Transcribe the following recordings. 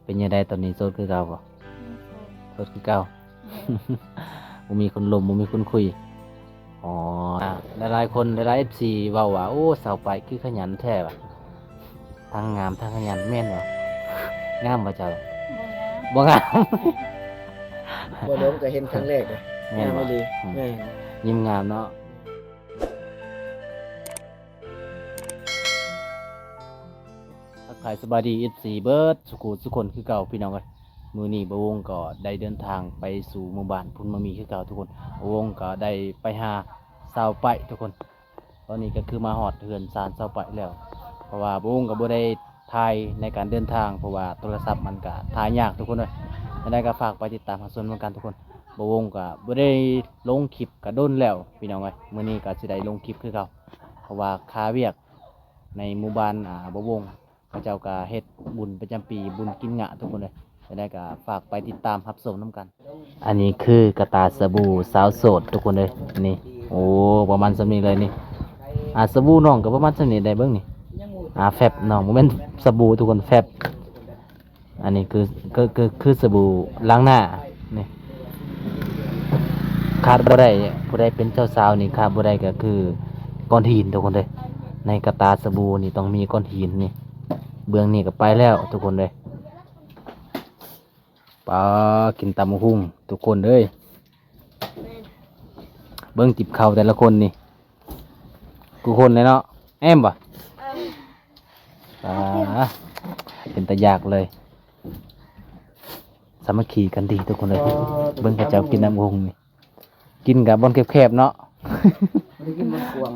ປັນຈັ່ງໃດຕອນນີ້ ໂສດຄືເກົ່າບໍ່? ຍັງໂສດ ໂສດຄືເກົ່າ. ບໍ່ມີຄົນລົມ ບໍ່ມີຄົນຄຸຍ. ອໍ ຫຼາຍໆຄົນ ຫຼາຍໆເອັຟຊີເວົ້າວ່າ ໂອ້ ສາວປ້າຍຄືຂະຫຍັນແທ້ວ່າ ທັງງາມທັງຂະຫຍັນ ແມ່ນບໍ່? ງາມບໍ່ເຈົ້າ? ບໍ່ງາມ ບໍ່ງາມ. ບໍ່ດົນກໍເຫັນຄັ້ງແລກເດ້. ແມ່ນບໍ່? ງາມອີ່ຫຼີ. ອືມ ແມ່ນ ຍິ້ມງາມເນາະ. ທັກທາຍສະບາຍດີເອັຟຊີເບິດສຸຂູສຸຄົນຄືເກົ່າພີ່ນ້ອງເອີຍ. ມື້ນີ້ບ່າວວົງກໍໄດ້ເດີນທາງໄປສູ່ໝູ່ບ້ານພຸ້ນມາມີຄືເກົ່າທຸກຄົນ. ບ່າວວົງກໍໄດ້ໄປຫາສາວປ້າຍທຸກຄົນ. ຕອນນີ້ກໍຄືມາຮອດເຮືອນຊານສາວປ້າຍແລ້ວ ເພາະວ່າບ່າວວົງກໍບໍ່ໄດ້ຖ່າຍໃນການເດີນທາງ ເພາະວ່າໂທລະສັບມັນກໍຖ່າຍຍາກທຸກຄົນເອີຍ. ຈັ່ງໃດກໍຝາກໄປຕິດຕາມຮັບຊົມນຳກັນທຸກຄົນ. ບ່າວວົງກໍບໍ່ໄດ້ລົງຄລິບກໍດົນແລ້ວພີ່ນ້ອງເອີຍ. ມື້ນີ້ກໍຊິໄດ້ລົງຄລິບຄືເກົ່າ ເພາະວ່າຄາວຽກ ໃນໝູ່ບ້ານ ອາ ບ່າວວົງ ເຂົາເຈົ້າກະເຮັດບຸນປະຈຳປີ ບຸນກິນງະທຸກຄົນເອີຍ. ຈັ່ງໃດກະຝາກໄປຕິດຕາມຮັບຊົມນຳກັນ. ອັນນີ້ຄືກະຕາສະບູສາວໂສດທຸກຄົນເອີຍ ນີ້. ໂອ້ ປະມານສ່ຳນີ້ເລີຍນີ້. ອາ ສະບູນ້ອງກະປະມານສ່ຳນີ້ ໄດ້ເບິ່ງນີ້. ອາ ແຟັບນ້ອງ ບໍ່ແມ່ນສະບູທຸກຄົນ ແຟັບ. ອັນນີ້ຄື ຄື ຄື ຄືສະບູລ້າງໜ້ານີ້. ຂາດບໍ່ໄດ້ ຜູ້ໃດເປັນເຈົ້າສາວນີ້ ຂາດບໍ່ໄດ້ກໍຄືກ້ອນຫີນທຸກຄົນເດີ. ໃນກະຕາສະບູນີ້ຕ້ອງມີກ້ອນຫີນນີ້. ເບື້ອງນີ້ກໍໄປແລ້ວທຸກຄົນເດີ. ປາ ກິນຕຳບັກຫຸ່ງທຸກຄົນເດີ. ເບິ່ງຈິບເຂົ້າແຕ່ລະຄົນນີ້ ກູຄົນແຫຼະເນາະ ແອມບໍ່? ເອີ ອ່າ ເປັນຕາຢາກເລີຍ. ສາມັກຄີກັນດີທຸກຄົນເອີຍ. ເບິ່ງເຂົາເຈົ້າກິນຕຳບັກຫຸ່ງນີ້ ກິນກັບບ່ອນແຄບໆເນາະ ບໍ່ໄດ້ກິນບ່ອນກວ້າງ.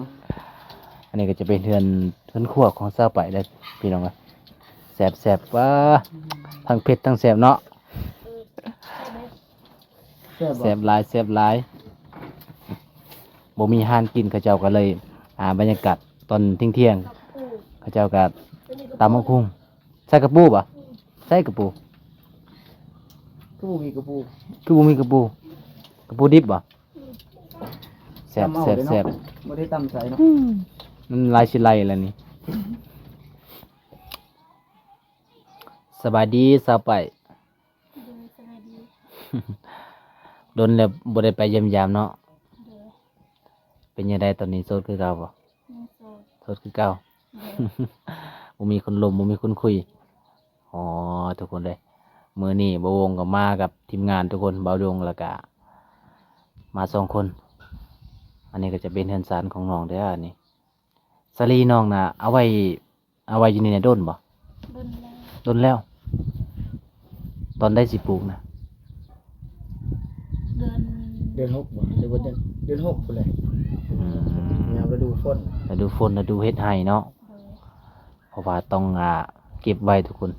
ອັນນີ້ກໍຈະເປັນເຮືອນ ເຮືອນຄົວຂອງຊາວໄປເດີພີ່ນ້ອງເອີຍ. ແຊບໆ ວ້າ ທັງເຜັດທັງແຊບເນາະ. ແຊບບໍ່? ແຊບຫຼາຍ ແຊບຫຼາຍ. ບໍ່ມີຮ້ານກິນ ເຂົາເຈົ້າກໍເລີຍ ອ່າ ບັນຍາກາດຕອນທ່ຽງໆ ເຂົາເຈົ້າກໍຕຳບັກຫຸ່ງ ໃສ່ກະປູບໍ່? ໃສ່ກະປູ. ຄືບໍ່ມີກະປູ? ຄືບໍ່ມີກະປູ? ກະປູດິບບໍ່? ແຊບ ຕຳເອົາເດ້ເນາະ ແຊບໆ. ບໍ່ໄດ້ຕຳໃສ່ເນາະ. ອືມ ມັນຫຼາຍຊິໄລ່ແລ້ວນີ້. ສະບາຍດີສາວໄປ. ໂດຍ ສະບາຍດີ. ດົນແລ້ວບໍ່ໄດ້ໄປຢ້ຽມຢາມເນາະ. ໂດຍ. ເປັນຈັ່ງໃດຕອນນີ້ ໂສດຄືເກົ່າບໍ່? ຍັງໂສດ ໂສດຄືເກົ່າ. ໂດຍ. ບໍ່ມີຄົນລົມ ບໍ່ມີຄົນຄຸຍ. ອໍ ທຸກຄົນເອີຍ ມື້ນີ້ບ່າວວົງກໍມາກັບທີມງານທຸກຄົນ ບ່າວດົງ ແລ້ວກະມາສອງຄົນ. ອັນນີ້ກໍຈະເປັນເຮືອນຊານຂອງນ້ອງເດີ ອັນນີ້. ສາລີ ນ້ອງນະ ເອົາໄວ້ ເອົາໄວ້ຢູ່ນີ້ນະ ດົນບໍ່? ດົນແລ້ວ ດົນແລ້ວ. ຕອນໃດຊິປູກນະ? ເດືອນ ເດືອນຫົກບໍ່? ຫຼືວ່າເດືອນ ເດືອນຫົກພຸ້ນແຫຼະ. ອືມ ຍາມລະດູຝົນ ລະດູຝົນ ລະດູເຮັດໄຮ່ເນາະ. ໂດຍ. ເພາະວ່າຕ້ອງ ອ່າ ເກັບໄວ້ທຸກຄົນ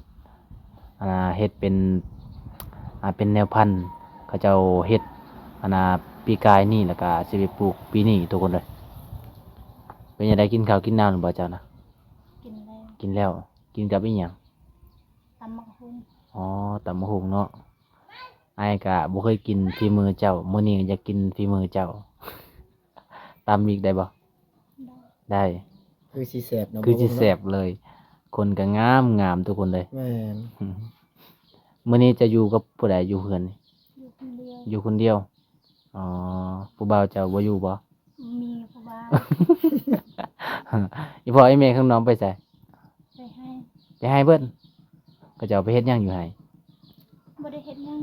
ອັນນ່າ ເຮັດເປັນ ອ່າ ເປັນແນວພັນ ເຂົາເຈົ້າເຮັດ ອັນນ່າ ປີກາຍນີ້ ແລ້ວກະຊິໄປປູກປີນີ້ທຸກຄົນເອີຍ. ເປັນຈັ່ງໃດ ກິນເຂົ້າກິນນ້ຳແລ້ວບໍ່ເຈົ້ານະ? ກິນແລ້ວ ກິນແລ້ວ. ກິນກັບອີ່ຫຍັງ? ຕຳບັກຫຸ່ງ. ອໍ ຕຳບັກຫຸ່ງເນາະ. ອ້າຍກະບໍ່ເຄີຍກິນຝີມືເຈົ້າ ມື້ນີ້ກໍຢາກກິນຝີມືເຈົ້າ. ຕຳອີກໄດ້ບໍ່? ໄດ້ ໄດ້. ຄືຊິແຊບເນາະ ຄືຊິແຊບເລີຍ. ຄົນກໍງາມໆ ທຸກຄົນເລີຍ. ແມ່ນ. ມື້ນີ້ເຈົ້າຢູ່ກັບຜູ້ໃດ ຢູ່ເຮືອນນີ້? ຢູ່ຄົນດຽວ ຢູ່ຄົນດຽວ. ອໍ ຜູ້ບ່າວເຈົ້າບໍ່ຢູ່ບໍ່? ມີຜູ້ບ່າວ. ອີ່ພໍ່ອີ່ແມ່ຂ້າງນອກໄປໃສ? ໄປໄຮ່ ໄປໄຮ່ເບິດ. ເຂົາເຈົ້າໄປເຮັດຫຍັງຢູ່ໄຮ່? ບໍ່ໄດ້ເຮັດຫຍັງ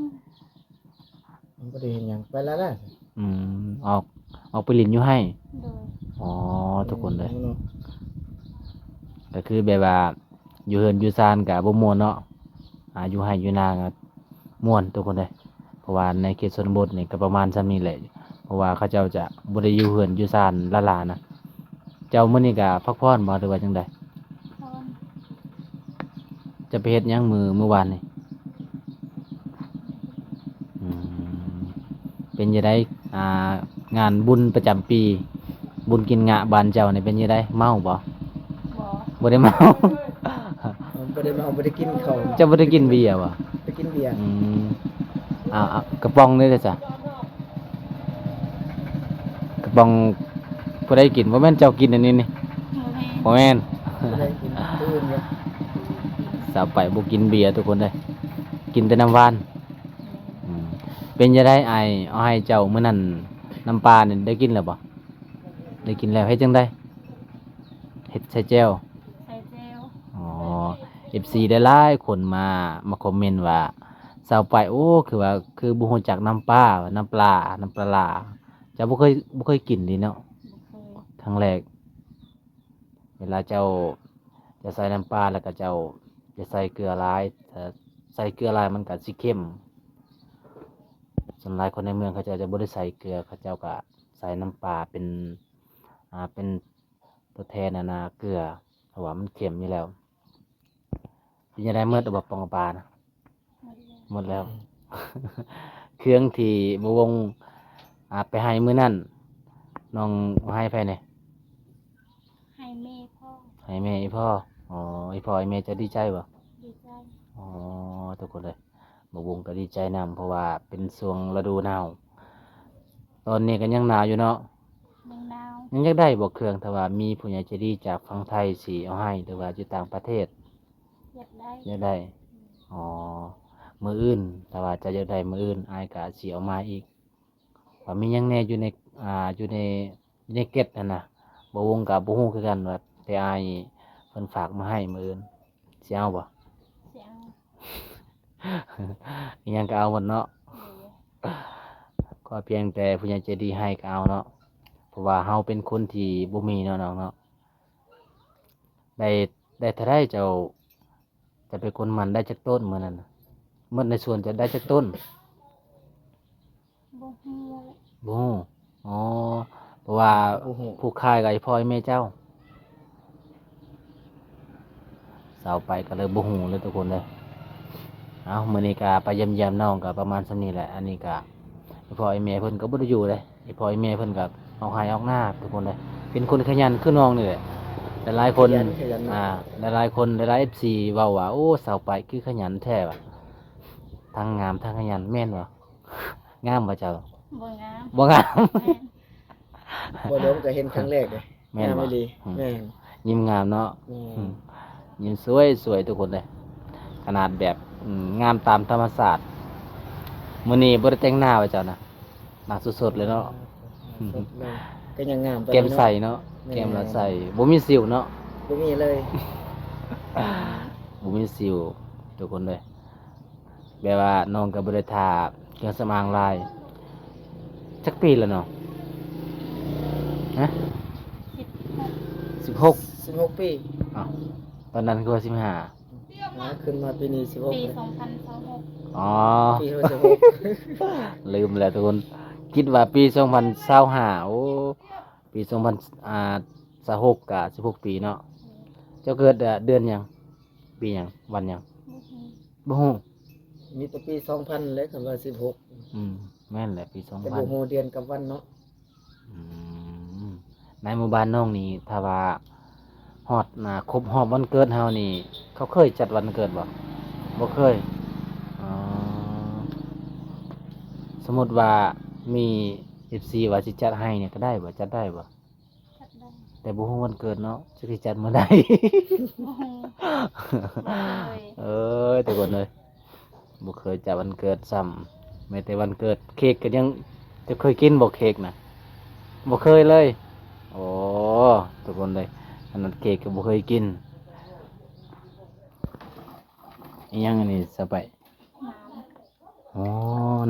ບໍ່ໄດ້ເຮັດຫຍັງ ໄປລະລະ. ອືມ ອອກ ອອກໄປຫຼິ້ນຢູ່ໄຮ່. ໂດຍ. ອໍ ທຸກຄົນເລີຍ ກໍຄືແບບວ່າ ຢູ່ເຮືອນຢູ່ຊານກະບໍ່ມ່ວນເນາະ. ອາ ຢູ່ໄຮ່ຢູ່ນາກະມ່ວນທຸກຄົນເອີຍ. ເພາະວ່າໃນເຂດຊົນນະບົດນີ້ກະປະມານສ່ຳນີ້ແຫຼະ ເພາະວ່າເຂົາເຈົ້າຈະບໍ່ໄດ້ຢູ່ເຮືອນຢູ່ຊານຫຼາຍໆນະ. ເຈົ້າມື້ນີ້ກະພັກຜ່ອນບໍ່ ຫຼືວ່າຈັ່ງໃດ? ເຈົ້າໄປເຮັດຫຍັງມື້ ມື້ວານນີ້? ອືມ ເປັນຈັ່ງໃດ ອ່າ ງານບຸນປະຈຳປີ ບຸນກິນງະບ້ານເຈົ້ານີ້ເປັນຈັ່ງໃດ ເມົາບໍ່? ບໍ່ ບໍ່ໄດ້ເມົາ. ບໍ່ໄດ້ເມົາ ບໍ່ໄດ້ກິນເຂົ້າ. ເຈົ້າບໍ່ໄດ້ກິນເບຍບໍ່? ໄປກິນເບຍ. ອືມ ເອົາ ເອົາກະປ໋ອງນີ້ເດ້ຊະ? ກະປ໋ອງຜູ້ໃດກິນ? ບໍ່ແມ່ນເຈົ້າກິນອັນນີ້ນີ້? ບໍ່ແມ່ນ ບໍ່ແມ່ນ. ຜູ້ໃດກິນ? ຜູ້ອື່ນເດ້. ສາວໄປບໍ່ກິນເບຍທຸກຄົນເດ້. ກິນແຕ່ນ້ຳຫວານ. ອືມ ເປັນຈັ່ງໃດອ້າຍເອົາໃຫ້ເຈົ້າມື້ນັ້ນ ນ້ຳປານີ້ໄດ້ກິນແລ້ວບໍ່? ໄດ້ກິນແລ້ວ. ເຮັດຈັ່ງໃດ? ເຮັດໃສ່ແຈ່ວ? ໃສ່ແຈ່ວ. ອໍ ເອັຟຊີຫຼາຍໆຄົນມາ ມາຄອມເມັນວ່າ ສາວປາຍ ໂອ້ ຄືວ່າ ຄືບໍ່ຮູ້ຈັກນ້ຳປາ ນ້ຳປາ ນ້ຳປາຫຼາ. ເຈົ້າບໍ່ເຄີຍ ບໍ່ເຄີຍກິນເລີຍເນາະ? ບໍ່ເຄີຍ. ຄັ້ງແລກ. ເວລາເຈົ້າຈະໃສ່ນ້ຳປາ ແລ້ວກໍເຈົ້າຢ່າໃສ່ເກືອຫຼາຍ, ຖ້າໃສ່ເກືອຫຼາຍມັນກໍຊິເຄັມ. ສ່ວນຫຼາຍຄົນໃນເມືອງເຂົາເຈົ້າຈະບໍ່ໄດ້ໃສ່ເກືອ, ເຂົາເຈົ້າກໍໃສ່ນ້ຳປາເປັນ ອ່າ ເປັນຕົວແທນ ອັນນ່າ ເກືອ, ເພາະວ່າມັນເຄັມຢູ່ແລ້ວ. ເປັນຈັ່ງໃດ ໝົດແລ້ວບໍ່ ປ່ອງປານະ? ໝົດແລ້ວ. ເຄື່ອງທີ່ບ່າວວົງ ອ່າ ໄປໃຫ້ມື້ນັ້ນ ນ້ອງໃຫ້ໃຜແດ່? ໃຫ້ແມ່ພໍ່. ໃຫ້ແມ່ອີ່ພໍ່. ອໍ ອີ່ພໍ່ອີ່ແມ່ເຈົ້າດີໃຈບໍ່? ດີໃຈ. ອໍ ທຸກຄົນເອີຍ ບ່າວວົງກໍດີໃຈນຳ ເພາະວ່າເປັນຊ່ວງລະດູໜາວ. ຕອນນີ້ກໍຍັງໜາວຢູ່ເນາະ? ຍັງໜາວ. ຍັງຢາກໄດ້ບໍ່ເຄື່ອງ ຖ້າວ່າມີຜູ້ໃຫຍ່ໃຈດີຈາກຝັ່ງໄທຊິເອົາໃຫ້ ຫຼືວ່າຢູ່ຕ່າງປະເທດ? ຢາກໄດ້. ຢາກໄດ້. ອືມ. ອໍ ມື້ອື່ນ ຖ້າວ່າເຈົ້າຢາກໄດ້ມື້ອື່ນ ອ້າຍກໍຊິເອົາມາອີກ. ວ່າມີຫຍັງແດ່ຢູ່ໃນ ອ່າ ຢູ່ໃນ ຢູ່ໃນເກັດຫັ້ນນະ ບ່າວວົງກໍບໍ່ຮູ້ຄືກັນ ວ່າແຕ່ອ້າຍເພິ່ນຝາກມາໃຫ້ມື້ອື່ນ. ຊິເອົາບໍ່? ຊິເອົາ. ອີ່ຫຍັງກໍເອົາໝົດເນາະ? ໂດຍ. ຂໍພຽງແຕ່ຜູ້ໃຫຍ່ໃຈດີໃຫ້ກໍເອົາເນາະ, ເພາະວ່າເຮົາເປັນຄົນທີ່ບໍ່ມີເນາະ ນ້ອງເນາະ. ໄດ້ ໄດ້ເທົ່າໃດເຈົ້າ ຈະເປັນຄົນໝັ້ນໄດ້ຈັກຕົ້ນມື້ນັ້ນນະ? ໝົດໃນສວນຈະໄດ້ຈັກຕົ້ນ? ບໍ່ຮູ້. ບໍ່ຮູ້. ອໍ ເພາະວ່າ ບໍ່ຮູ້ ຜູ້ຂາຍກໍອີ່ພໍ່ອີ່ແມ່ເຈົ້າ. ສາວໄປກໍເລີຍບໍ່ຮູ້ເລີຍທຸກຄົນເດີ. ເອົາ ມື້ນີ້ກໍໄປຢ້ຽມໆນ້ອງກໍປະມານສ່ຳນີ້ແຫຼະ. ອັນນີ້ກໍ ອີ່ພໍ່ອີ່ແມ່ເພິ່ນກໍບໍ່ໄດ້ຢູ່ເດ້, ອີ່ພໍ່ອີ່ແມ່ເພິ່ນກໍອອກໄຮ່ອອກນາທຸກຄົນເດ້. ເປັນຄົນຂະຫຍັນຄືນ້ອງນີ້ແຫຼະ. ຫຼາຍໆຄົນ ຂະຫຍັນ ຂະຫຍັນເນາະ. ອ່າ ຫຼາຍໆຄົນ ຫຼາຍໆເອັຟຊີເວົ້າວ່າ ໂອ້ ສາວປາຍຄືຂະຫຍັນແທ້ວ່າ ທັງງາມທັງຂະຫຍັນ. ແມ່ນບໍ່? ງາມບໍ່ເຈົ້າ? ບໍ່ງາມ. ບໍ່ງາມ. ແມ່ນ. ບໍ່ດົມກໍເຫັນຄັ້ງແລກເດ້. ແມ່ນບໍ່? ງາມອີ່ຫຼີ. ອືມ. ແມ່ນ. ຍິ້ມງາມເນາະ. ແມ່ນ. ອືມ ຍິ້ມສວຍໆ ທຸກຄົນເດ້. ຂະໜາດແບບ ອືມ ງາມຕາມທຳມະຊາດ. ມື້ນີ້ບໍ່ໄດ້ແຕ່ງໜ້າວ່າເຈົ້ານະ? ໜ້າສົດໆເລີຍເນາະ. ສົດເລີຍ. ກໍຍັງງາມປານນີ້ເນາະ. ແກ້ມໃສເນາະ. ແມ່ນ. ແກ້ມລະໃສ. ບໍ່ມີສິວເນາະ. ບໍ່ມີເລີຍ. ບໍ່ມີສິວ ທຸກຄົນເດ້. ແບບວ່ານ້ອງກໍບໍ່ໄດ້ທາເຄື່ອງສຳອາງຫຼາຍ. ຈັກປີແລ້ວນ້ອງ? ຮະ? ສິບຫົກ. ສິບຫົກ. ສິບຫົກປີ. ອ້າວ ຕອນນັ້ນຄືວ່າສິບຫ້າ. ຫາ ຂຶ້ນມາປີນີ້ສິບຫົກ. ປີສອງພັນຊາວຫົກ. ອໍ ປີສອງພັນຊາວຫົກ. ລືມແລ້ວທຸກຄົນ, ຄິດວ່າປີສອງພັນຊາວຫ້າ. ໂອ້ ປີສອງພັນ ອ່າ ຊາວຫົກກະສິບຫົກປີເນາະ. ເຈົ້າເກີດເດືອນຫຍັງ? ປີຫຍັງ? ວັນຫຍັງ? ບໍ່ຮູ້. ມີແຕ່ປີສອງພັນແຫຼະ ຄັນວ່າສິບຫົກ. ອືມ ແມ່ນແຫຼະ ປີສອງພັນ ແຕ່ບໍ່ຮູ້ເດືອນກັບວັນເນາະ. ອືມ ໃນໝູ່ບ້ານນ້ອງນີ້ ຖ້າວ່າຮອດ ອ່າ ຄົບຮອບວັນເກີດເຮົານີ້ ເຂົາເຄີຍຈັດວັນເກີດບໍ່? ບໍ່ເຄີຍ. ອໍ ສົມມຸດວ່າມີເອັຟຊີວ່າຊິຈັດໃຫ້ນີ້ ກໍໄດ້ບໍ່? ຈັດໄດ້ບໍ່? ຈັດໄດ້. ແຕ່ບໍ່ຮູ້ວັນເກີດເນາະ ຈັກຊິຈັດມື້ໃດ. ບໍ່ຮູ້. ບໍ່ເຄີຍ. ເອີຍ ທຸກຄົນເອີຍ ບໍ່ເຄີຍຈັດວັນເກີດຊ້ຳ. ແມ້ແຕ່ວັນເກີດ ເຄ້ກກໍຍັງ ເຈົ້າເຄີຍກິນບໍ່ເຄ້ກນະ? ບໍ່ເຄີຍເລີຍ. ໂອ້ ທຸກຄົນເອີຍ ຂະໜາດເຄ້ກກໍບໍ່ເຄີຍກິນ. ອີຫຍັງອັນນີ້ ສະໄປ? ນ້ຳ. ອໍ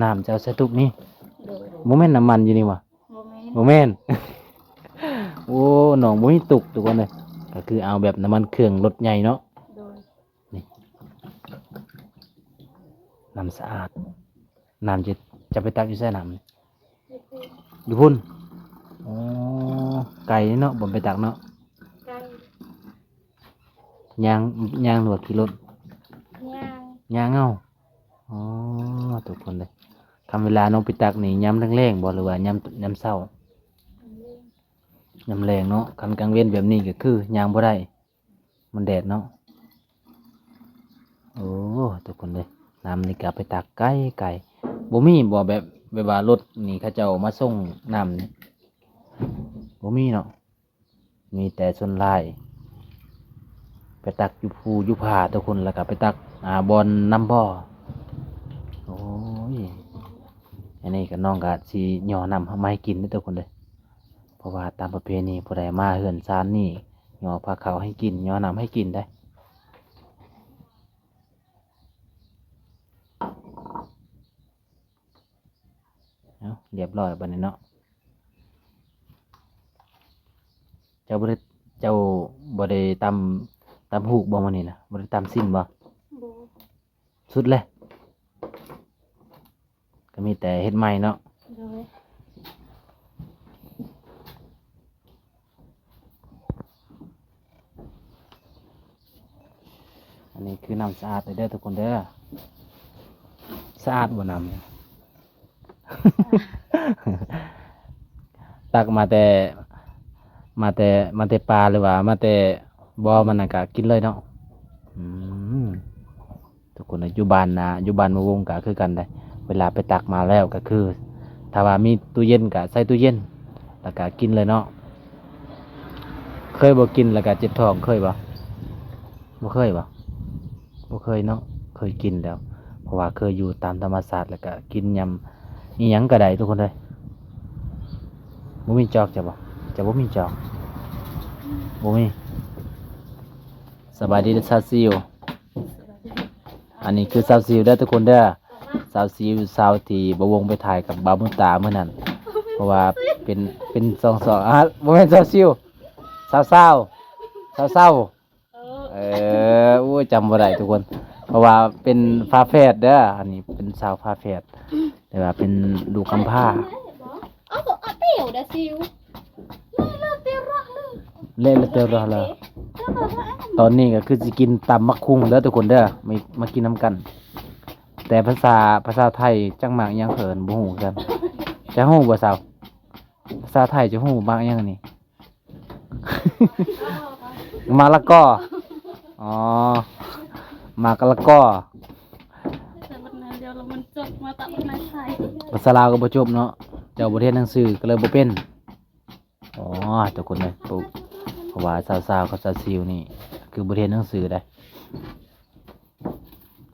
ນ້ຳເຈົ້າໃສ່ຕຸກນີ້? ໂດຍ. ບໍ່ແມ່ນນ້ຳມັນຢູ່ນີ້ຫວາ? ບໍ່ແມ່ນ. ບໍ່ແມ່ນ. ໂອ້ ນ້ອງບໍ່ມີຕຸກ ທຸກຄົນເອີຍ, ກໍຄືເອົາແບບນ້ຳມັນເຄື່ອງລົດໃຫຍ່ເນາະ. ໂດຍ. ນີ້ ນ້ຳສະອາດ. ນ້ຳຈະ ຈະໄປຕັກຢູ່ໃສນ້ຳ? ຢູ່ພຸ້ນ. ອໍ ໄກເນາະ ບໍ່ໄປຕັກເນາະ. ໄກ. ຍ່າງ ຍ່າງ ຫຼືວ່າຂີ່ລົດ? ຍ່າງ. ຍ່າງເອົາ. ອໍ ທຸກຄົນເດີ ຄັນເວລານ້ອງໄປຕັກນີ້ ຍາມແລງໆບໍ່ ຫຼືວ່າຍາມ ຍາມເຊົ້າ? ຍາມແລງ. ຍາມແລງເນາະ. ຄັນກາງເວັນແບບນີ້ກໍຄືຍ່າງບໍ່ໄດ້ ມັນແດດເນາະ. ໂອ້ ທຸກຄົນເດີ ນ້ຳນີ້ກໍໄປຕັກໄກໆ. ບໍ່ມີບໍ່ ແບບ ແບບວ່າລົດນີ້ເຂົາເຈົ້າມາສົ່ງນ້ຳນີ້? ບໍ່ມີເນາະ. ມີແຕ່ສ່ວນຫຼາຍໄປຕັກຢູ່ພູຢູ່ຜາ ທຸກຄົນ, ແລ້ວກໍໄປຕັກ ອ່າ ບ່ອນນ້ຳບໍ່. ອັນນີ້ກໍນ້ອງກໍຊິຍໍ້ນ້ຳມາໃຫ້ກິນເດີທຸກຄົນເດີ ເພາະວ່າຕາມປະເພນີຜູ້ໃດມາເຮືອນຊານນີ້ຍໍ້ພາເຂົ້າໃຫ້ກິນ ຍໍ້ນ້ຳໃຫ້ກິນໄດ໋. ເອົ້າ ລຽບຮ້ອຍບັດນີ້ເນາະ. ເຈົ້າບໍ່ໄດ້ ເຈົ້າບໍ່ໄດ້ຕຳ ຕຳຫູກບໍ່ມື້ນີ້ນະ? ບໍ່ໄດ້ຕຳຊີ້ນບໍ່? ບໍ່. ສຸດແລ້ວ ກໍມີແຕ່ເຮັດໃໝ່ເນາະ. ໂດຍ. ອັນນີ້ຄືນ້ຳສະອາດເດີທຸກຄົນເດີ. ສະອາດບໍ່ນ້ຳ? ຕັກມາແຕ່ ມາແຕ່ ມາແຕ່ປ່າ ຫຼືວ່າມາແຕ່ບໍ່ມັນນະ ກະກິນເລີຍເນາະ. ອືມ ທຸກຄົນເອີຍ ຢູ່ບ້ານນະ ຢູ່ບ້ານໝູ່ວົງກະຄືກັນໄດ໋ ເວລາໄປຕັກມາແລ້ວກະຄື ຖ້າວ່າມີຕູ້ເຢັນກະໃສ່ຕູ້ເຢັນ ແລ້ວກະກິນເລີຍເນາະ. ເຄີຍບໍ່ກິນແລ້ວກະເຈັບທ້ອງ ເຄີຍບໍ່? ບໍ່ເຄີຍບໍ່? ບໍ່ເຄີຍເນາະ. ເຄີຍກິນແລ້ວ ເພາະວ່າເຄີຍຢູ່ຕາມທຳມະຊາດ ແລ້ວກະກິນຍາມອີ່ຫຍັງກະໄດ້ທຸກຄົນເອີຍ. ບໍ່ມີຈອກ ເຈົ້າບໍ່? ເຈົ້າບໍ່ມີຈອກ? ບໍ່ມີ. ສະບາຍດີເດີສາວຊິວ. ອັນນີ້ຄືສາວຊິວເດີທຸກຄົນເດີ. ສາວຊິວ ສາວທີ່ບ່າວວົງໄປຖ່າຍກັບບ່າວບຸນຕາມື້ນັ້ນ ເພາະວ່າເປັນ ເປັນສອງ ສອງ ອາ ບໍ່ແມ່ນສາວຊິວ ສາວ ສາວ ສາວ ເອີ ເອີ ໂອ້ຍ ຈຳບໍ່ໄດ້ທຸກຄົນ ເພາະວ່າເປັນຝາແຝດເດີ. ອັນນີ້ເປັນສາວຝາແຝດ ແຕ່ວ່າເປັນລູກກຳພ້າ. ເລະລະເຕີຣະລະ ຕອນນີ້ກໍຄືຊິກິນຕຳບັກຫຸ່ງເດີທຸກຄົນເດີ ມາ ມາກິນນຳກັນ. ແຕ່ພາສາ ພາສາໄທຈັກໝາກຫຍັງເພິ່ນບໍ່ຮູ້ຄືກັນ. ເຈົ້າຮູ້ບໍ່ສາວ? ພາສາໄທເຈົ້າຮູ້ໝາກຫຍັງນີ້? ໝາກລະກໍ. ອໍ ໝາກລະກໍ. ແຕ່ບັດນັ້ນດຽວລະມັນຈົບມາຕະບັດນາຍໄທ ພາສາລາວກໍບໍ່ຈົບເນາະ. ເຈົ້າບໍ່ໄດ້ຮຽນໜັງສືກໍເລີຍບໍ່ເປັນ. ອໍ ທຸກຄົນເອີຍ ເພາະວ່າສາວໆກັບສາວຊິວນີ້ຄືບໍ່ໄດ້ຮຽນໜັງສືໃດ໋.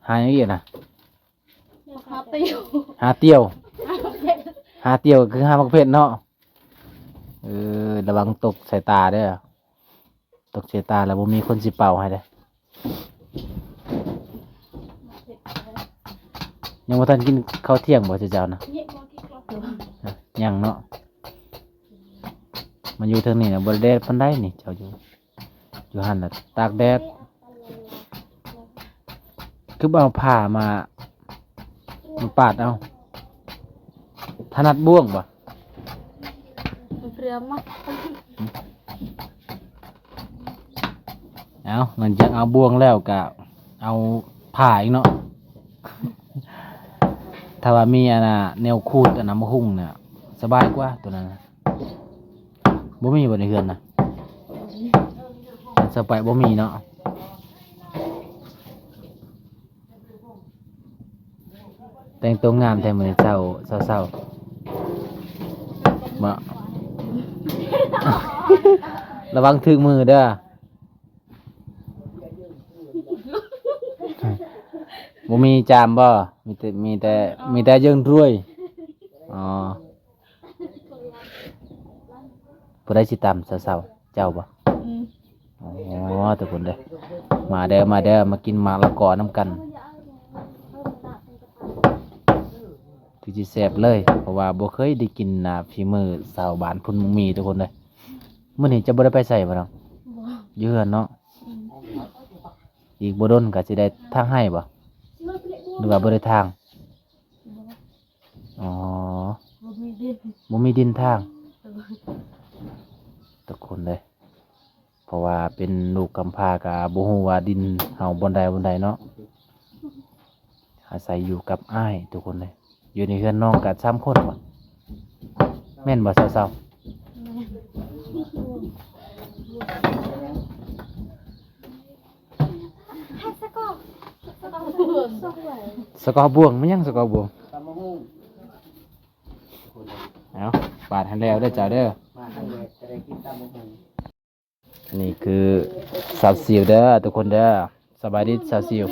ຫາຫຍັງອີກນະ? ຫາຕິວ ຫາຕິວ ຫາຕິວຄືຫາໝາກເຜັດເນາະ. ເອີ ລະວັງຕົກໃສ່ຕາເດີ ຕົກໃສ່ຕາແລ້ວບໍ່ມີຄົນຊິເປົ່າໃຫ້ເດີ. ຍັງບໍ່ທັນກິນເຂົ້າທ່ຽງບໍ່ເຈົ້ານະ? ຍັງເນາະ. ມາຢູ່ເທິງນີ້ນະ ບໍ່ໄດ້ແດດປານໃດນີ້ ເຈົ້າຢູ່ ຢູ່ຫັ້ນລະຕາກແດດ. ຄືບໍ່ເອົາຜ້າມາ ມາປາດເອົາ? ຖະໜັດບ່ວງບໍ່? ເອົາ ຫຼັງຈາກເອົາບ່ວງແລ້ວກະເອົາຜ້າອີກເນາະ. ຖ້າວ່າມີອັນນ່າ ແນວຂູດອັນນ່າ ໝາກຫຸ່ງນະ ສະບາຍກວ່າໂຕນັ້ນນະ. ບໍ່ມີບໍ່ໃນເຮືອນນະ? ອັນສະໄປບໍ່ມີເນາະ. ແຕ່ງຕົວງາມແທ້ມື້ນີ້ ເຊົ້າ ເຊົ້າໆ ເນາະ. ລະວັງຖືກມືເດີ. ບໍ່ມີຈາມບໍ່? ມີແຕ່ ມີແຕ່ ມີແຕ່ເຢິງດ້ວຍ. ອໍ ຜູ້ໃດຊິຕຳ ສາວໆ ເຈົ້າບໍ່? ອືມ. ອໍ ທຸກຄົນເດີ ມາເດີ ມາເດີ ມາກິນໝາກລະກໍນຳກັນ ຄືຊິແຊບເລີຍ ເພາະວ່າບໍ່ເຄີຍໄດ້ກິນ ອ່າ ຝີມືຊາວບ້ານພຸ້ນ ໝາກໝີ່ ທຸກຄົນເດີ. ມື້ນີ້ເຈົ້າບໍ່ໄດ້ໄປໃສບໍ່ນ້ອງ? ບໍ່. ຢູ່ເຮືອນເນາະ. ອືມ. ອີກບໍ່ດົນກໍຊິໄດ້ຖາງໄຮ່ບໍ່? ຫຼືວ່າບໍ່ໄດ້ຖາງ? ອໍ ບໍ່ມີດິນ ບໍ່ມີດິນຖາງ. ໂດຍ. ທຸກຄົນເດີ ເພາະວ່າເປັນລູກກຳພ້າກໍບໍ່ຮູ້ວ່າດິນເຮົາບ່ອນໃດບ່ອນໃດເນາະ. ອາໄສຢູ່ກັບອ້າຍ ທຸກຄົນເລີຍ. ຢູ່ໃນເຮືອນນ້ອງກັນສາມຄົນບໍ່? ແມ່ນບໍ່ສາວໆ? ແມ່ນ. ສະກໍບວງ ແມ່ນຫຍັງສະກໍບວງ? ຕຳບັກຫຸ່ງ. ເອົາ ປາດໃຫ້ແລ້ວເດີເຈົ້າເດີ. ມາຄັ້ງແລກກໍໄດ້ກິນຕຳບັກຫຸ່ງ. ອັນນີ້ຄືສາວຊິວເດີທຸກຄົນເດີ. ສະບາຍດີສາວຊິວ.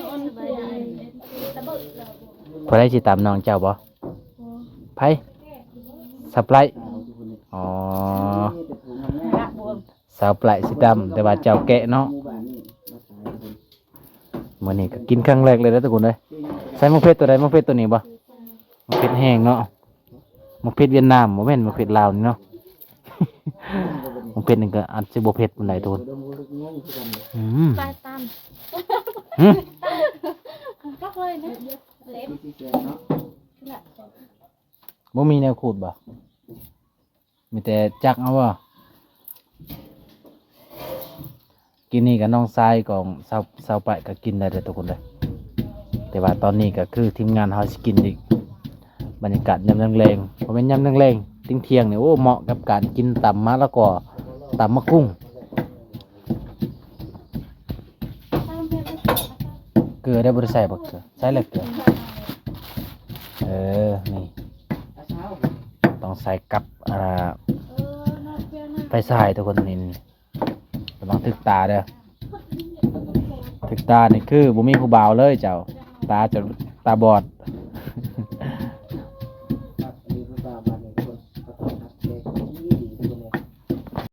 ຜູ້ໃດຊິຕຳ ນ້ອງເຈົ້າບໍ່? ບໍ່. ໃຜ? ສາວໄປຣ. ອໍ ສາວໄປຣສີດຳ ແຕ່ວ່າເຈົ້າແກະເນາະ. ມື້ນີ້ກໍກິນຄັ້ງແລກເລີຍເດີທຸກຄົນເດີ. ໃສ່ໝາກເຜັດຕົວໃດ? ໝາກເຜັດຕົວນີ້ບໍ່? ໝາກເຜັດແຫ້ງເນາະ. ໝາກເຜັດຫວຽດນາມ ບໍ່ແມ່ນໝາກເຜັດລາວນີ້ເນາະ. ໝາກເຜັດນີ້ກໍອາດຊິບໍ່ເຜັດປານໃດທຸກຄົນ. ອືມ ປາຍຕຳ ຫຶ? ກໍເລີຍນະ ເລັບ ບໍ່ມີແນວຂູດບໍ່? ມີແຕ່ຈັກເອົາບໍ່? ກິນນີ້ກັບນ້ອງຊາຍຂອງສາວ ສາວໄປຣກໍກິນໄດ້ເດີທຸກຄົນເດີ. ແຕ່ວ່າຕອນນີ້ກໍຄືທີມງານເຮົາຊິກິນອີກ. ບັນຍາກາດຍາມແລງໆ ບໍ່ແມ່ນຍາມແລງໆ ຕອນທ່ຽງນີ້ ໂອ້ ເໝາະກັບການກິນຕຳມະລະກອ ຕຳໝາກກຸ້ງ. ເກືອໄດ້ບໍ່? ໄດ້ໃສ່ບໍ່ເກືອ? ໃສ່ແລ້ວເກືອ. ເອີ ນີ້ຕ້ອງໃສ່ກັບ ອ່າ ໄຟສາຍທຸກຄົນ. ນີ້ລະວັງຖືກຕາເດີ ຖືກຕານີ້ຄືບໍ່ມີຜູ້ບ່າວເລີຍເຈົ້າ. ຕາຈົນຕາບອດ.